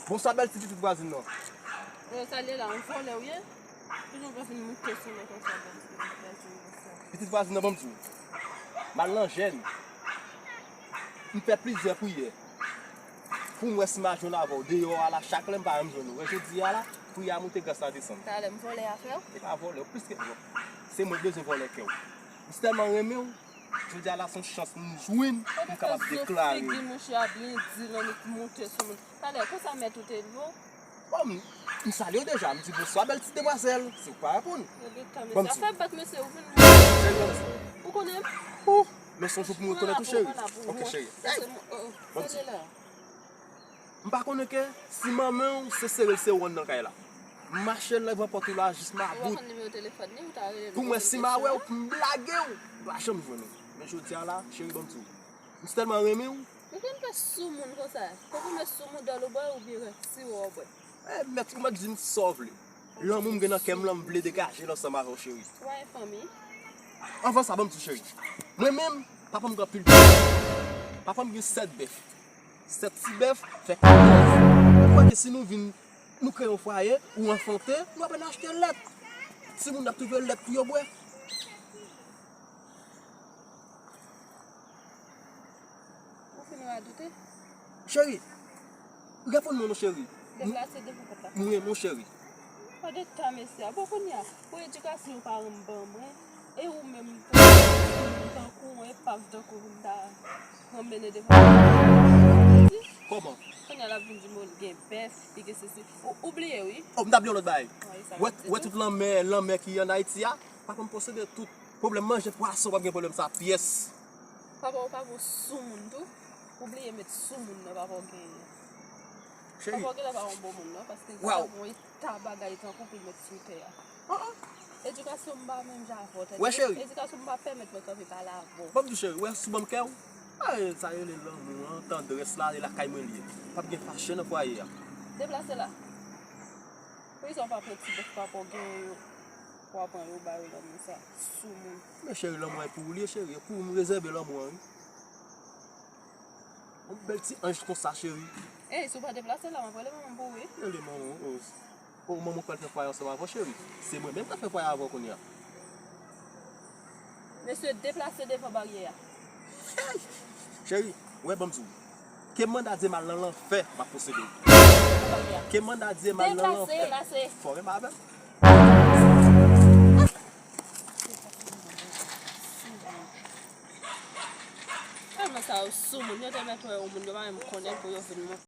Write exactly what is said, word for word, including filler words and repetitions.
Bonswa, bèl ti pitit vwazin nan. Yo, sa l ye la, yon vòlè w ye? Toujou w vin moute sou mwen konsa, bèl ti pitit vwazin nan, bonswa. Pitit vwazin nan, ban m di w. M al nan jèn. M fè plizyè priyè. Pou m wè si m a jwenn avè w. Deyò a la, chak lè m pa janm jwenn ou. Wè jodi a la, priyè a moute, gras la desann. Talè m vòlè afè w? E pa vòlè, w plis ke vòlè. Se mwen k bezwen vòlè kè w. M si tèlman renmen w, jodi a la se yon chans m jwenn pou m kapab deklare. Figi mouche a byen di nan li moute sou moun. Talè, konsa mèt ou te leve w? Bon, m, m salye w deja, m di bonswa bèl ti demwazèl, se ou k pa reponn. Yo gen tan, mesye. Afè bèt, mesye, ou vin. Ou konnen m? Ou, men se yon jou pou m rekonèt ou, cheri. Ok, cheri. Hey! Bon, ti. M pa konnen ke si manman w se sere l se wonn nan kay la. M mache nan devan pòt ou la jis m about. Ou pa konn nimewo telefòn li, ou ta rele l. Pou mwen, si m a wè w, pou m blage w, m pa janm jwenn ou. Men jodi a la, cheri, ban m di w. M si tèlman renmen w. Ou konn fè soumoun konsa? Konprann soumoun dòl ou bwè oubyen rèv siwo w bwè? Eh, mèt, ou mèt di m sa w vle. Lanmou m gen nan kè m lan, m vle degaje l ansanm avè w, cheri. Ou pa gen fanmi? Anvan sa, ban m di w, cheri. Mwen menm, papa m gen anpil bèf. Papa m gen sèt bèf. Sèt ti bèf fè katòz. Ou kwè ke si nou vin, nou kreye yon fwaye, ou anfante, nou apèn achte lèt. Timoun ap twouve lèt pou yo bwè. Ou fin radote? Cheri, reponn mwen non, cheri. Deplase devan pòt la. M renmen w, cheri. Pa de ta, mesye a. Bon, kounye a, pou edikasyon paran m ban mwen, e ou menm, tankou yon epav, tankou pou m ta pran mennen devan pòt la. Kòman? Kounye a, l ap vin di m, o, l gen bèf, li gen sesi. Ou, ou bliye, wi. Oh, m t ap di yon lòt bagay. Wè, wè tout lanmè, lanmè ki an Ayiti a, papa m posede tout. Pwoblèm manje pwason, p ap gen pwoblèm sa pyès. Papa w pa bon soumoun tou. Ou bliye met soumoun nan papa w genyen an. Cheri. Papa w genlè pa yon bon moun non, paske li pa ta bon eta bagay tankou pou l met sou tè a. Edikasyon m pa menm jan avè w, tande. Wè, cheri. Edikasyon m pa pèmèt mwen kanpe pale avè w. Ban m di w, cheri, wè, si w ban m kè w, a, sa rele lanmou an, tandrès la, e lakay mwen l ye. P ap gen fache nan fwaye a. Deplase la. Poukisa w pa pran ti bèf papa w genyen yo, w a pran yo ba yo lanmou sa, soumoun. Men cheri, lanmou an e pou ou li ye, cheri. E pou ou m rezève lanmou an, wi. Yon bèl ti anj konsa, cheri. Ey, si w pa deplase la, m ap rele manman m pou ou, wi. Rele manman w, o. O, manman w pral fè fwaye ansanm avè w, cheri. Se mwen menm k ap fè fwaye avè w kounye a. Mesye, deplase devan baryè a. Cheri, wè, ban m di w. Ke manda Dye m al nan lanfè, m ap posede w. Ke manda Dye m al nan lanfè. Deplase, deplase. Fò renmen avè m. Tèlman sa yo soumoun, yo te mèt wè yon moun, yo pa menm konnen pou yo vin monte.